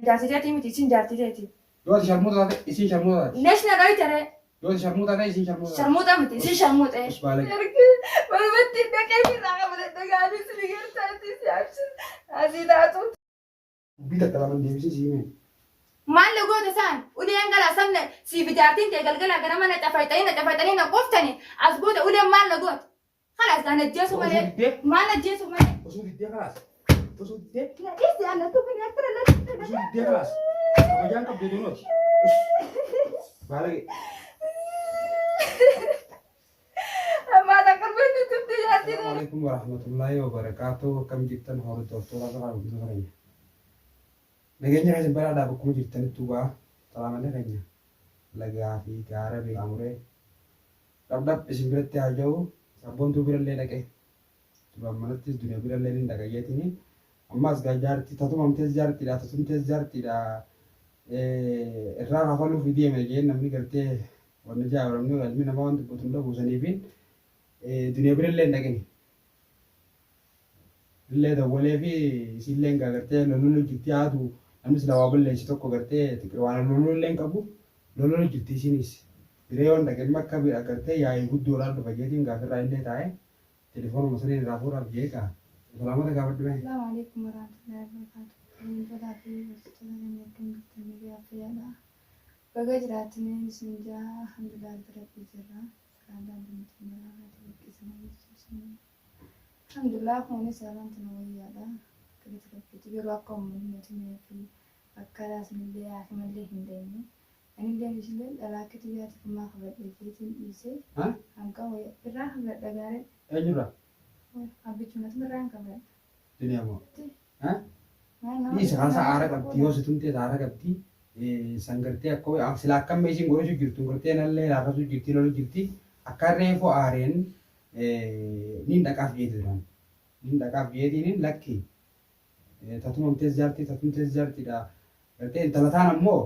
Jaartii teetii miti isin jaartii teeti. Yoo ati sharmuuxa taate isiin sharmuuxa taati. Leesh na dhoyte ree. Yoo ati sharmuuxa taate isiin sharmuuxa taati. Sharmuuxa miti isin sharmuuxee. Us baalage. Ergi walumatti dhaqee irraa qabate dhagaanis ni gartaati si abshir asii taatu. Dubbii takka laman deebisee sii himee. Maal na goota isaan uleen galaa sabna siif jaartiin tee galgala ganama na cafayxanii na cafayxanii na quuftanii as booda uleen maal na goota. Kalaas gaa najjeesu Osoo malee. diddee. Maal najjeesu malee. Osoo diddee kalaas. Osoo diddee. Na dhiisi ana tuqni akkana natti Osoo diddee kalaas. Kabajaan qabdu dunooti. Baalage. Maal akka beektu tufti jaartiin. Assalamu alaikum warahmatullahi wabarakatuh. Akkam jirtan hordoftoota fi kabajamtoota keenya. Nageenya keessan badhaadhaa bakkuma jirtanittuu ga'a. Salaamanni keenya lagaa fi gaara beekamuree Dhap dhap isin biratti haa gahu sabboontuu birallee dhaqe duraan manattis duniya birallee nin dhaqa jeetini ammaas gaa jaartii tatumamtees jaartiidha tatumtees jaartiidha irraa kafaluufi deeme jeen namni gartee wanni jaa namni ilmi namaa waan dubbatu hin dhabu saniifi duniya birallee hin dhaqini illee dawwalee fi isiilleen gaa gartee lololu jirti haatu namni sila waa balleessi tokko gartee waan lololu illee hin qabu lololu jirti isinis Diree yoon dhaqe imma akka gartee yaa'ii guddoodhaan dhufa jeetiin gaafirraa illee taa'e telefoonuma saniin irraa fuudhaaf je'ee kaa salaamata gaafadhu mee. Asalaamu Aleykum Warahmatullahi Wabarakatuh Kabajamtootaa fi hordoftoota keenya akkam jirtan nagayaa fayyaadha baga jiraattaniin isin jaa alhamdulillah galata rabbii jirra salaamtaan tun maraa haati buqqisanii jirtu alhamdulillah kunis salaamtaan tun wayyaadha galata rabbiiti garuu akka uummanni nuti fi akka isinillee haakimallee hin dhayne Anilleen isilleen dhalaa akka tiyyaati kumaa kafadhe jeetiin dhiise Ha? hanqa waya irraa kafladha gaare Eenyurraa? abbichuma irraa hin kafladha. Duniyaa moo? Ha? Maal nama Dhiisa kan nama aara qabdi yoo si tumtees aara qabdi. San gartee akka sila akka amma isiin godhachuu jirtu gartee nallee laafasuu jirti lolu jirti. Akka reefu aareen niin dhaqaaf jeeti duraan. Niin dhaqaaf jeetiin lakki tatumamtees jaartii tatumtees jaartiidha. Gartee intala taan ammoo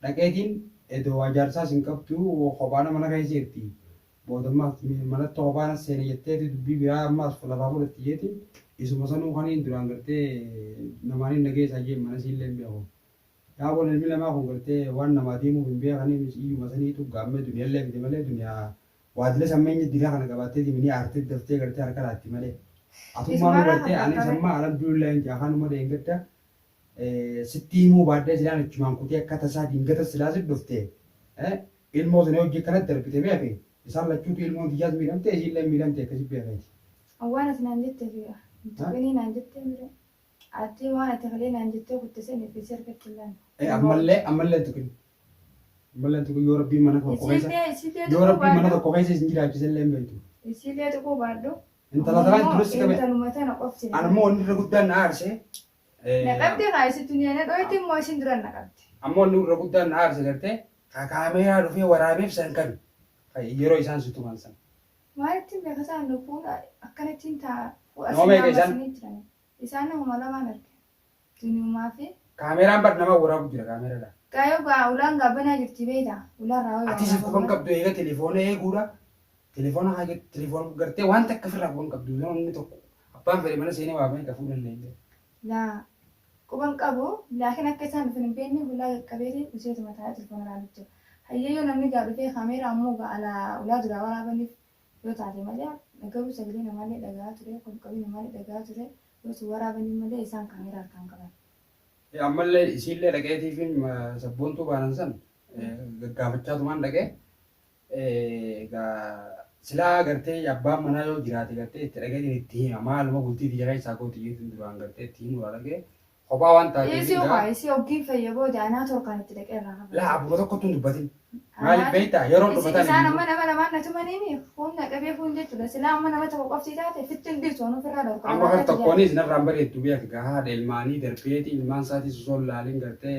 dhaqeetiin edoo waa jaarsaas hin qabdu kophaana mana keessa jirti. Booda ammaas manatti kophaana seene jetteeti dubbii biraa ammaas lafaa fudhatti jeetiin isuma sanuu kaniin duraan gartee namaan hin dhageessaa jeen mana siillee hin beeku. Yaa boon ilmi namaa kun gartee waan namaa deemuuf hin beekanii mis iyyuma saniitu gaammee duniyallee fide malee duniyaa waadila sammeenya dilaa kana qabaatteeti minii aartee daftee gartee harka laatti malee. Atummaanuu gartee anis amma alhamdulillah hin jaakanuma dheengadda Sitti himuu baadhee silaan achumaan kutee akka tasaa dingata silaa si dhufte ilmoo sana hojii akkanatti darbite beeki isaan lachuutu ilmoon tiyyaas miidhamte isiillee miidhamte akkasi beekeeti. An waan ati naan jette fi hin tuqinii naan jettee mire ati waan ati kalee naan jettee kutte sani fi si harkatti hin laanne. Ammallee ammallee hin tuqin ammallee hin tuqin yoo rabbiin mana tokko keessa Isiillee isiillee yoo tuquu rabbiin mana baadhu tokko keessa isin jiraachise illee hin beektu. isiillee tuquu baadhu Intala tanaan ammoo dura si qabe intaluma tana qofti an ammoo wanni irra guddaan na aarse Na qabde kaa isitu ni na dhoyti immoo isin dura na qabde. Ammoo inni irra guddaan na aarse gartee ka kaameeraa dhufee waraabeef san kami ka yeroo isaan si tuman san. Maalittiin beeka isaan fuula akkanattiin taa fuula Nama meeqa isaan? marsanii jiran. Isaan namuma lamaan arge. Duniyumaa fi Kaameeraan bar nama waraabu jira kaameeraadha. Gaayoo gaa ulaan gaa banaa jirti beektaa ulaan raawwee Atis if quban qabdu eega telefoona eeguudha. Telefoona haa telefoona gartee waan takka ofirraa quban qabdu namni tokko abbaan fedhe mana seenee waa meeqa fuudhan illee hin beeku. Laa quban qabu laakiin akka isaan dhufan hin beekne hulaa qaqqabeetiin useetuma taa'ee telefoona ilaalu jira. Hayyee yoo namni gaa dhufee kaameeraa ammoo gaa alaa ulaa duraa waraabaniif yoo taate malee garuu sagalee namaallee dhaga'aa ture kolqabii namaallee dhaga'aa ture yoo sun waraabaniif malee isaan kaameeraa harkaan qaban. Ammallee isiillee dhaqeetiifin sabboontuu baanan san gaggaafachaa tumaan dhaqee Egaa silaa gartee abbaan manaa yoo jiraate gartee itti dhaqeetiin itti hima maaluma bultii tiyya keessaa gooti jeetiin duraan gartee itti himuudha dhaqee kophaa waan taateef Isii egaa kaa isii oggiin fayya booda anaa torkaan itti dhaqee irraa Laa kafalchiisa. abbuma tokkottu hin dubbatin. Maaliif Anaa beektaa yeroon isi dhufataan isaan hin amma jiru. nama lamaan na tumaniimi kuun na qabee kuun jechuudha silaa amma nama tokko qofti taate fitti hin dhiisu anuu ofirraa dhorka Amma nama kar akka tiyyaa. tokkoonis narraan bareeddu beek gaa haadha ilmaanii darbeeti ilmaan isaatis osoo hin laalin gartee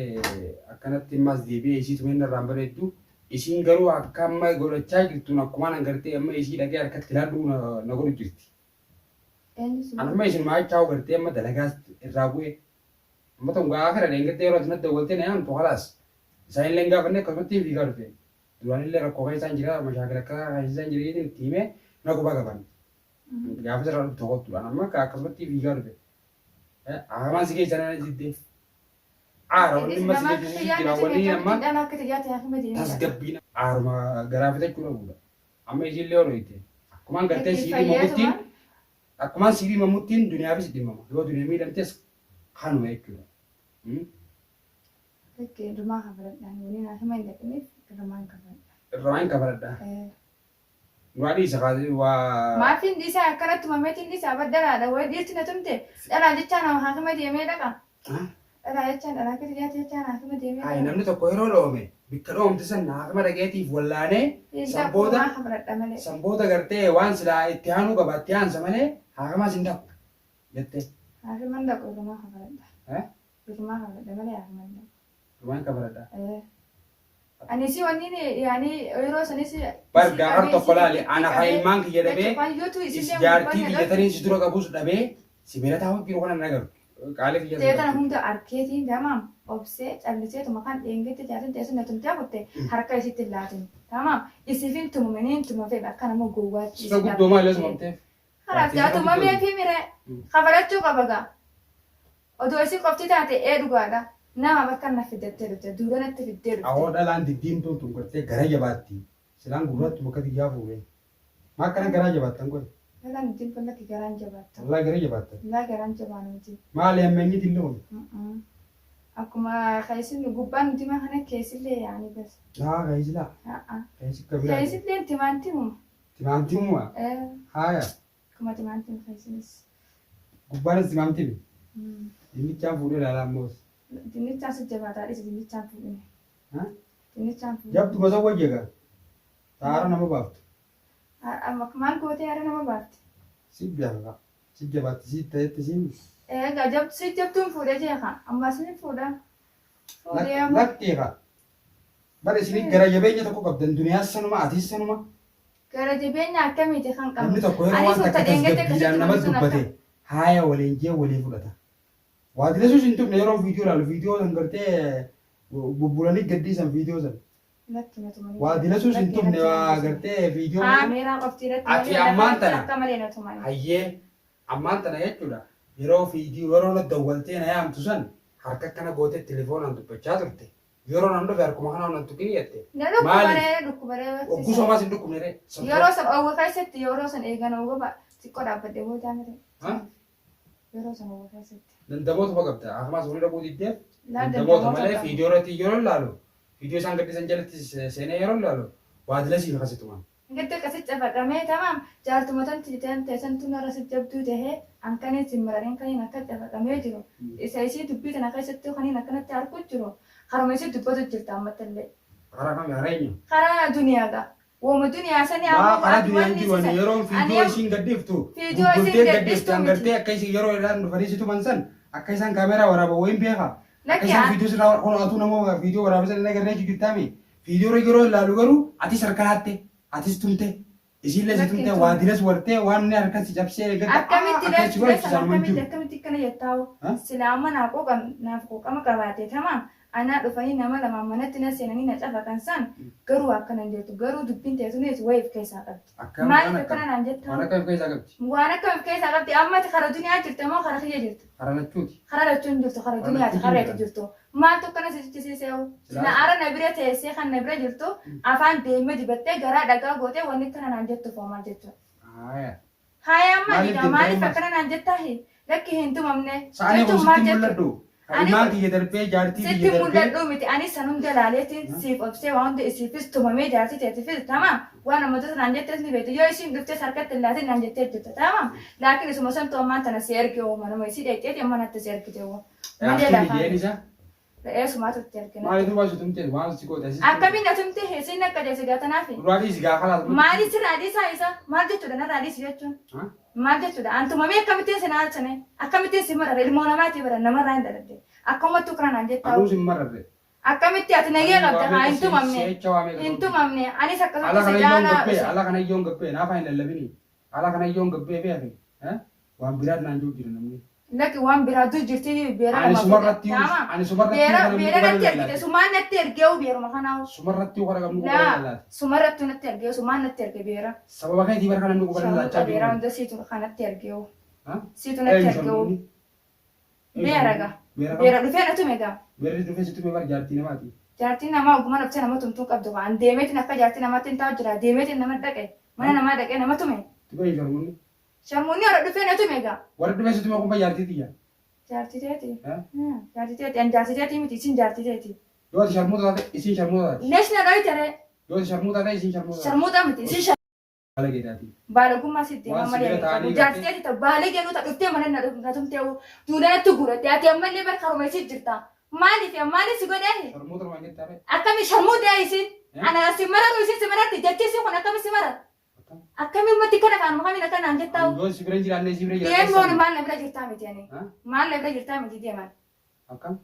akkanatti ammas deebi'ee isii tumeen narraan bareeddu. Isiin garuu akka amma godhachaa jirtuun akkumaan an gartee amma isii dhaqee harkatti laadhuu na na godhu jirti. Eenyu si An godhe? amma isinuma achaa'u gartee amma dalagaas irraa bu'e. Amma ta'u gaa akira dheengadda yeroo ati natti dawwaltee na yaamtu kalaas. Isaanillee hin gaafanne akkasumatti fiigaa dhufe. Duraanillee rakkoo keessaan jira mashaakila akkanaa keessaan jira jeetiin itti himee na quba qaban. Gaafa sirraa dhufte kottuudhaan amma akka akkasumatti fiigaa dhufe. Akamaan si keessa na diddee. Aara wanni amma si jechisiisu jira wanni amma tasgabbiin aaruma garaa fitachuu dhabuudha. Amma isiillee horoyte akkumaan gartee Lakki sii dhimamuttiin fayyaatumaan akkumaan sii dhimamuttiin duniyaafis dhimama. Yoo duniyaa miidhamtes kanuma jechuudha. Lakki irrumaa kafaladhaan waliin haakima hin dhaqiniif irrumaan kafaladha. Irrumaa hin kafaladha. Waa dhiisa kaa waa. Maafiin dhiisaa akkana tumameetiin dhiisaa bar dhalaadha wayi dhiirti na tumte dhalaa jechaan haakima deemee dhaqa. Dhalaa jechaan dhalaa akka xiyyaatti jechaan haakima deemee Hayi dhaqa. namni tokko yeroo dhoome bikka dhoomte san haakima dhaqeetiif wallaanee Hin san dhaqu booda maa kafaladha malee. san booda gartee waan silaa itti aanuu qaba itti aansa malee haakimaas hin dhaqu jette. Haakima hin dhaqu irrumaa kafaladha. Eh? Irrumaa kafaladha malee haakima hin dhaqu. Irrumaa hin kafaladha. Eh. Ani si wanni yaani yeroo sanis Bar isii gaafar qabee tokko isii laali itti ana ka qabee ilmaan kiyya dhabee jechuun yootu is isillee jaartii gubbaan na tiyya dhoofte. taniin si dura qabus dhabee si bira taa'u jiru kana hin agartu. Qaalii kiyya Ta'ee sin tana qabdu. hunda arkeetiin tamaam obsee calliseetuma kan dheengetti jaartin teessu na tumtee kutte harka isitti hin laatin. Tamaam isiifin tumume niin tuma fedha akka nama gowwaatti Sirra isii guddoo maali dhaabbattee. asumamteef? Kanaaf Jaartii sirra jaatumamee guddooti. fi mire kafalachuu qaba gaa. Odoo isii qofti taate ee dhugaadha. Nama bakka na fidattee dhufte duuba natti fiddee dhufte. Awoo dhalaan diddiimtuun tun gartee gara jabaatti. Silaan gurraattuma akka xiyyaa fuudhee. Maa akkana garaa jabaattan qoy? Dhalaan diddiimtuun lakki garaan jabaatta. Wallaahi gara jabaattan. Laa garaan jabaa nuti. Maali hammeenyi dilli kun? Akkuma keessi gubbaan nuti maa kana keessillee yaani bas. Laa keessi laa. Keessi akka biraati. Keessillee timaantimuma. Timaantimuma? Haaya. Akkuma timaantima keessinis. Gubbaanis timaantimi? Dinnichaan fuudhee ilaalaa ammoos. Dinnichaan si jabaataa dhiisi dinnichaan fuudhine. Dinnichaan fuudhine. Jabdu masa wayya gaa. Taara nama baaftu. Maal gootee haara nama baafte? Si beeka. Si jabaatti si ta'etti si. Egaa jabdu si jabduun fuudhee jeeqa. Ammaa isin fuudha. Fuudhee amma. Lakkee kaa. Bar isin gara jabeenya tokko qabdan duniyaas sanuma atis sanuma. Gara jabeenya akkamiiti kan qabnu? Namni tokko yeroo Anis waan wanta takka dheengadde tasgabbiidhaan akkasitti nama wanti sun dubbate akka haaya waliin jee walii fudhata. Waa dilesuus hin turne yeroo viidiyoo ilaalu viidiyoo san gartee bubbulanii gadhiisan viidiyoo san. Lakki na tumanii Waa jiran. dilesuus hin Lakki turne natti waa hin gartee viidiyoo Kaameeraa qofti irratti Ati malee lafa ammaan irratti tana akka malee na tumanii. hayyee ammaan tana jechuudha yeroo viidiyoo yeroo na dawwaltee na yaamtu san harka akkana gootee telefoonaan dubbachaa turte. Yeroo nan dhufe harkuma kanaan nan tuqini jette. Na Maaliif? dhukkubaree dhukkubaree Ogguu somaas hin dhukkubne ree. Yeroo san oowwa keessatti yeroo san eegan oowwa xiqqoo dhaabbadhe boodaa mire. Yeroo san oowwa keessatti. Dandamootuma qabda. Akkasumas walii dhaquu diddeef Laa dandamoota dandamoota malee qaba. viidiyoo irratti yeroo ilaalu viidiyoo isaan gadhiisan jalatti seenee yeroo ilaalu waa dilasiif akkasittumaan. Gadi akkasi cafaqamee tamaam jaartuma tanti teessantu narra si jabduu tahee an kaniin sin marareen kaniin akka cafaqamee jiru isa isii dubbii tana keessattuu kaniin akkanatti arguu jiru haruma isii dubbatu jirta ammattillee. Karaa kami karaa eenyu? Karaa duniyaa Wooma duniyaa sanii Maa ammoo karaa ati duniyaan wanni jiru ani si yeroon ani viidiyoo isiin gadhiiftu Viidiyoo isiin gurgurtee gadhiiftu gadhiiftu an miti. gartee akka isin yeroo isaan dhufanii si tuman san akka isaan kaameraa waraaban wayiin beeka. Akka Lakki isaan an viidiyoo sirraa kun atuu nama viidiyoo waraabee san hin agarree jirtaami. Viidiyoo irra yeroo ilaalu garuu atis harka laatte atis tumte isiillee si Lakki tumte hin waa tumne. dilas wartee waan inni harka si cabsee gadda Akkamitti akka si lafti godhachiisan san waan akkamitti jiru. akkamitti akkana jettaa'u silaa amma naa quuqam naaf quuqama qabaate tamaam anaa dhufanii nama lamaan manatti na seenanii na cafaqan san garuu akkana hin jirtu garuu dubbiin teessunis wayiif keessaa qabdi. Akkam Maaliif waan akkana akkam naan jettaa? waan akkam keessaa qabdi. Waan akkam keessaa qabdi amma ati kara duniyaa jirta moo kara kiyya jirta? Kara lachuuti. Kara lachuun jirtu kara Kara duniyaati lachuutiin kara ati jira. jirtu. Maaltu akkana si jechisiisee hoo? Sila Silaa ara na bira teessee kan na bira jirtu afaan deemee dibattee garaa dhagaa gootee wanni akkana naan jettu foo maal jechuudha? Haaya. Haaya amma Maaliif egaa deemtee maaliif ammas? akkana naan jettaa hee? Lakki hin tumamne Sa'anii kun jechuun maal sitti jechuudha? mul'adhu. Kan Ani ilmaan kun kiyya darbee jaartii sitti kiyya darbee. mul'adhu miti ani san hunda laaleetiin siif obsee waan hunda isiifis tumamee jaartii teetiifis tamaam waan ammattoota naan jettees ni beektu yoo isiin dhuftes harkatti hin laatin naan jettee jirta tamaam laakiin isuma santu ammaan tana si erge hoo manuma isii dhaqxeeti amma natti si ergite hoo malee Jaartii lafaa miti miti. isa. Re'ee sumaatu itti erge natti. Maali duuba si tumte waan si goote asitti. Akkamiin na tumte siin akka deesse gaatanaafi. Duraa dhiisi gaa kalaas. Maali sirraa dhiisaa isa maal jechuudha narraa dhiisi jechuun. Maal jechuudha antumamee akkamittiin si naalchane akkamittiin si marare ilmoo namaatii bara namarraa hin dhaladde akkamattuu kana naan jettaa Anuus hin mararre. akkamitti ati nagee qabda haa hin tumamne Seecha waa meeqa hin tumamne anis Ala akkasumatti kana si yoon caalaa gabbee ala kana yoon gabbee naaf hin lallabini. Ala kana yoon gabbee beeke. Waan biraat naan jiru jira namni. Lakki waan biraa dur jirti beera Ani lama fuudhe sumarratti taama ani sumarratti beera kana beera namni natti quba ergite lallaate. sumaan natti ergeewu beeruma kanaawu Sumarratti kana namni quba laa lallaate. sumarrattuu natti ergeewu sumaan natti erge beera Sababa keetii bara kana namni quba shamuuxa lallaachaa beeraa jiru. hunda siitu kanatti ergeewu Ha? siitu natti Eenyu ergeewu shamuunni? beera gaa Beera kam? beera dhufee na tume gaa. Warri dhufee si tume bar jaartii namaati. Jaartiin namaa ogummaa dhuftee nama tumtuu qabdu waan deemeetiin akka jaartii namaatti hin taa'u jira. Deemeetiin nama dhaqe. Mana namaa dhaqee nama tume. Tume sharmuunni. Sharmuunni warra dhufee na tume egaa. Warri dhufee si tume kun jaartii tiyya. Jaartii teeti. Jaartii teeti. Ani jaartii teeti miti isin jaartii teeti. Yoo ati sharmuuta taate isin sharmuuta taate. Leesh na dhoyte ree. Yoo ati sharmuuta taate isin sharmuuta taate. Sharmuuta miti isin Baalageedhaati. Baalagummaa sitti Waan himaa malee sibiila ani qabu. ta'anii Jaartii gartee teeti ta'u baalee jedhu ta dhuftee mana na tumtee duula natti guuratte. Ati ammallee bar karuma isii jirta. Maaliif maaliif si godhee? Sharmuuta waan jettaa ree. Akkami sharmuuta isin? Eh? Ana si mararu isin si mararti jechi isii kun akkami si marar? Akkam? Akkami ummatti kana afaan kamiin akka naan jettaa? Yoo si bira hin jiraanne si bira jiraanne. Deemoon maal na bira jirtaa miti ani. Ha? Maal na bira jirtaa miti deeman. Akkam?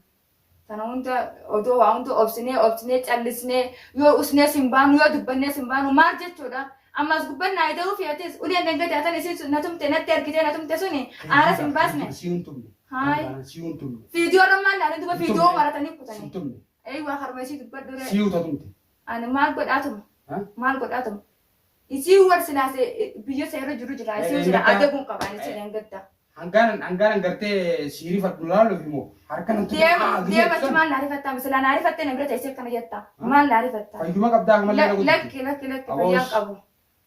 Kana hunda odoo waa hunda obsinee obsinee callisnee yoo usnee sin baanu yoo dubbannee sin baanu maal jechuudha. Ammas gubbannaa ida'uu feetis uleen dangate atan isin sun na tumte natti argitee na tumte suni aara sin baasne. Si hin tumne. Haay. Si hin tumne. Fiidiyoo irra maal laalin duba fiidiyoo maratanii Si hin kutanii. tumne. Eeyyuu harma isii dubbadhu ree. Si uta tumte. Ani maal godhaa tuma? Ha? Maal godhaa tuma? Isii war silaase biyya seera jiru jira. Isii jira adabuun qabaan isii dangadda. Hangaan hangaan gartee siirii fadhu laaluuf immoo harka nan tumne. Deema deema achi maal naarifattaa misila naarifattee na bira teessee akkana jetta. Maal naarifattaa? Fayyuma qabdaa malee na guddifte. Lakki lakki lakki fayyaa qabu.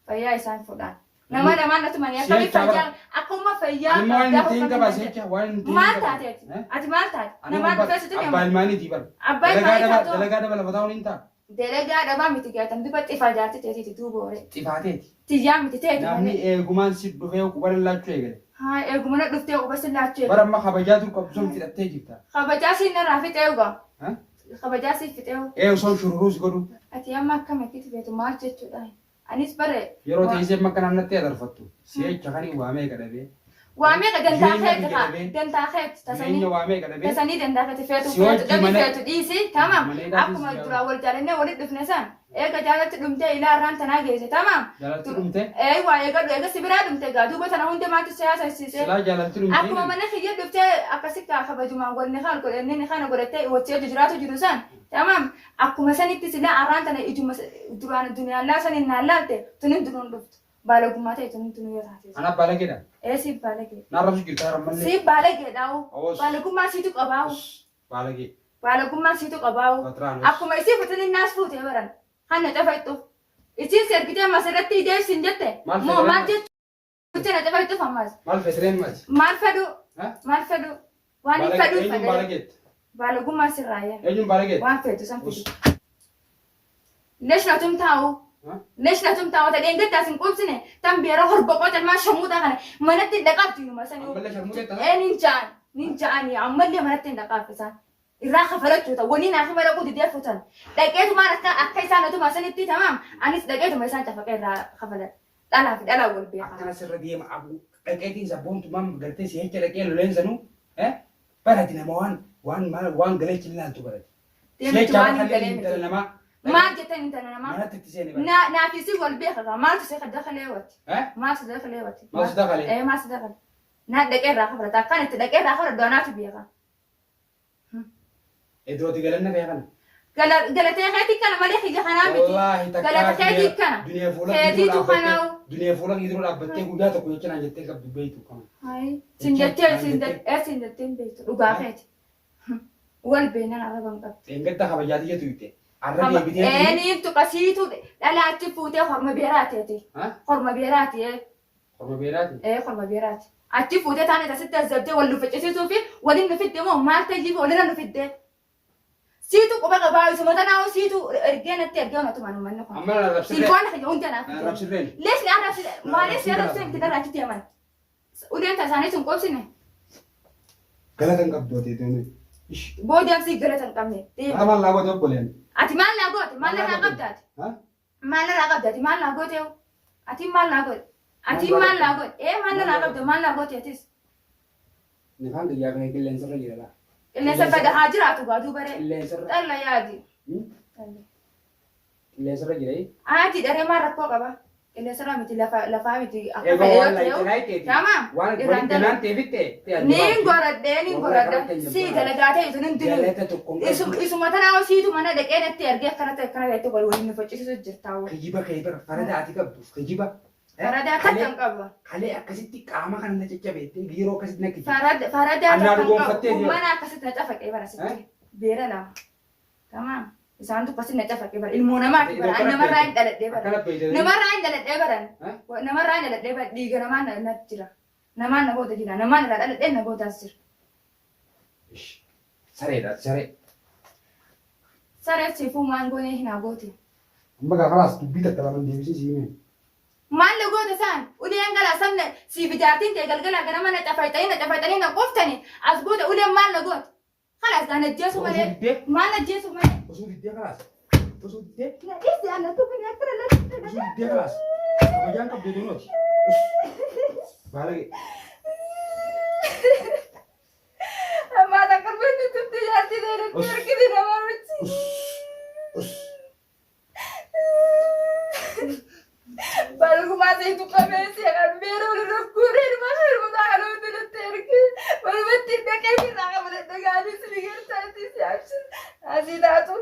Fayyaa isaan fudhaan. Nama namaan na tumanii akkamii Seecha bara. fayyaa akkuma fayyaa Ani waan qabdaa hin ta'in qaba hojjetan. seecha waan hin ta'in Maal qaba. taateeti? Eh? Ati maal taate? Ani Namaan abbaa dhufee si tume abbaa ilmaaniiti bara. Abbaa Dalagaa ilmaanii daba taatoo? dalagaa daba lafa taa'uun hin ta'a. Dalagaa dhabaa miti gaatan duba xifaa jaarti teetiiti duuba horee. Xifaateeti. Tiyyaa miti teeti Namni malee. eegumaan si dhufee quba lallaachuu eegale. Haa eeguma na dhuftee quba si laachuu Bara eegale. amma kabajaa dur qabdu sun fixattee jirta. Kabajaa siin narraa fixee eegaa. Ha? Kabajaa siif fixee. Ee osoo shururuu si godhu Ati amma akkam akkitti feetu maal jechuudha? Anis bare yeroo teessee makka naannatti adarfattu si'echa kan waa meeqa dhabee waa meeqa dantaa Jireenya keeti biyya haa dhabee. dantaa keeti tasanii jireenya waa meeqa dhabee tasanii dantaa keeti feetu Si feetu wajjin dhabi mana- feetu dhiisi tamaam mana hidhaatis akkuma yaa- duraa wal jaalannee walitti dhufne san eega jaalatti dhumtee ilaa irraan tanaa geesse tamaam jaalatti dhumte ee waa eega eega si biraa dhumte gaa duuba tana hunda maatu siyaasa siisee silaa jaalatti akkuma dhumte mana kiyya dhuftee akkasi kaa kabajumaan wanni kaan godhannee ni kana godhattee wajji hojii jiraatu jiru san tamaam akkuma sanitti silaa arraan tana ijuma duraan duniyaan laa saniin naan laalte tunin dunuun dhuftu baalagummaa ta'e tunin tunuu yoo taate ana baalageedha ee siif baalagee naan rabsu jirta harammallee siif baalageedhaa'u Awoos. baalagummaa siitu qabaa'u baalagee baalagummaa siitu qabaa'u Batiraan akkuma isii futanii naas fuutee baran hanna cafayxuuf isiin si ergitee ammas irratti ideessin jette Maal moo fedhan? maal jechuutti na cafayxuuf ammas maal feesireen maati maal fedhu Ha? maal fedhu waan hin fedhu eenyuun fedhe baalageetti baalagummaa sirraayya eenyuun baalageetti waan feetu san fidu leesh na tumtaa'u Ha? leesh na tumtaa'u ta dheengaddaas hin quubsine tan beera horboqoo calmaa shamuutaa kana manatti hin dhaqaabtu inuma sanii ammallee sharmuu jetta ee nin ja'an nin ja'anii ammallee manatti hin dhaqaabtu isaan irraa kafalachuuta wani naa hima dhaquu didee fuutan dhaqeetumaan akka akka isaan otuma sanitti tamaam anis dhaqeetuma isaan cafaqee irraa kafalan dhalaa fi dhalaa wal beekaa. Akkana sirra deema abu dhaqeetiin sabboontummaan gartee si jecha dhaqee loleen sanuu barati nama waan waan maal waan galeechi ilaaltu barati. Deemti waan hin galee intala miti. namaa Maal jettan intala namaa? manatti itti seeni bara. Na naaf isii wal beeka maaltu see dakalee wati? Maaltu dakalee wati? Maaltu dakalee? Ee maaltu dakalee? Naa dhaqee irraa kafalata akkaan itti dhaqee irraa kafalatu anaatu beeka. Iddootti galanna kee kana. Galatee keetii kana malee kiyya kanaa miti. Wallaahi takkaa Galata keetii kana. Duniyaa fuula Keetiitu kiitiroo dhaabbattee kanaa'u. duniyaa fuula kiitiroo dhaabbattee guyyaa tokko jecha naan jettee qabdu beektu kana. Hayi. Sin jettee sin jettee sin jettee hin beektu dhugaa keeti. Wal beeknan arraba hin qabdu. Dheengadda kabajaatii jettu itti. Arra deebitee. Eeniif tuqasiitu dhalaatti fuutee horma beeraateeti. Horma beeraati. Horma beeraati. Ee horma beeraati. Achi fuutee taane asitti azabdee wal nuffisiisuu fi waliin nufidde moo maal ta'eef walirra nufidde. Siitu quba qabaa isuma tanaa siitu ergee natti ergee onatu manni kun. Amma na rabsirreen. Silkoon kiyya hundi anaaf. Na rabsirreen. Lees ni arrabsine maaliif si arrabsine miti narraa achitti yaman. Uleen tasaanii sun qobsine. Galata hin qabdu ati deemee. Boodaan si galata hin qabne. Deemi. Ata maal naa goote obboleen. Ati maal naa goote? Maal narraa qabda ati? Maal narraa qabda ati? Maal naa goote? Ati maal naa goote? Ati maal naa goote? Ee maal narraa qabda? Maal naa goote atis? Nifaan guyyaa kana qilleensarra jira laa. Qilleensa bada haa jiraatu gaaduu baree. Qilleensarra. Dhalla yaadi. Qilleensarra jira. Ati dharee maal rakkoo qaba? Qilleensarraa miti lafaa miti akka Egaa fedhe yoo waan ta'e. laayitee Tamaam. waan Irraan walitti naan teefitte. Niin goradhee niin goradha. Si dalagaa ta'e tun hundinuu. Galata tokko hin qabdu. Isuma tanaa siitu mana dhaqee natti ergee akkana ta'e akkana ta'e wal waliin nu faccisiisu jirta. Kijiba kee bara farada ati qabdu kijiba. Faradaa takka hin qabu. Kalee akkasitti qaama kana na caccabeettee yeroo akkasitti na kijiba. Faradaa Annaa takka hin dhugoonfattee qabu. jira. Mana akkasitti na cafaqee bara sitti. Beera lama. Tamaam. Isaantu akkasii na cafaqee bara. Ilmoo namaati bara. Ani namarraa hin dhaladhee bara. Akkana beeytanii. Namarraa hin dhaladhee baran. Namarraa hin dhaladhee bara. Dhiiga namaa natti jira. Namaan na booda jira. Namaan irraa dhaladhee na boodaas jira. Sareedha saree. Saree siifuu maan goonee hin hagooti. Amma gaa kalaas dubbii takka lama deebisee sii hime. Maal na goota isaan? Uleen galaa sabna siif ijaartiin ta'e galgala ganama na cafayxanii na cafayxanii na quuftanii as booda uleen maal na goota? Kalaas gaa na ajjeesu malee. Osoo diddee? Maal na ajjeesu malee? Osoo diddee kalaas. Osoo diddee. Na dhiisi ana tuqni akkana na Osoo diddee kalaas. Kabajaan qabdu dunuuti. Baalagee. Maal akka banni tufti jaartii ta'e natti argite nama miti. Us. Us. Balugumaa seetu qabeessi kan beera wal rakkuuree ilma hirmutaa kan hundi natti erge. Walumatti dhaqee irraa qabadhe dhagaanis ni gartaatti si abshir. Asii taatu.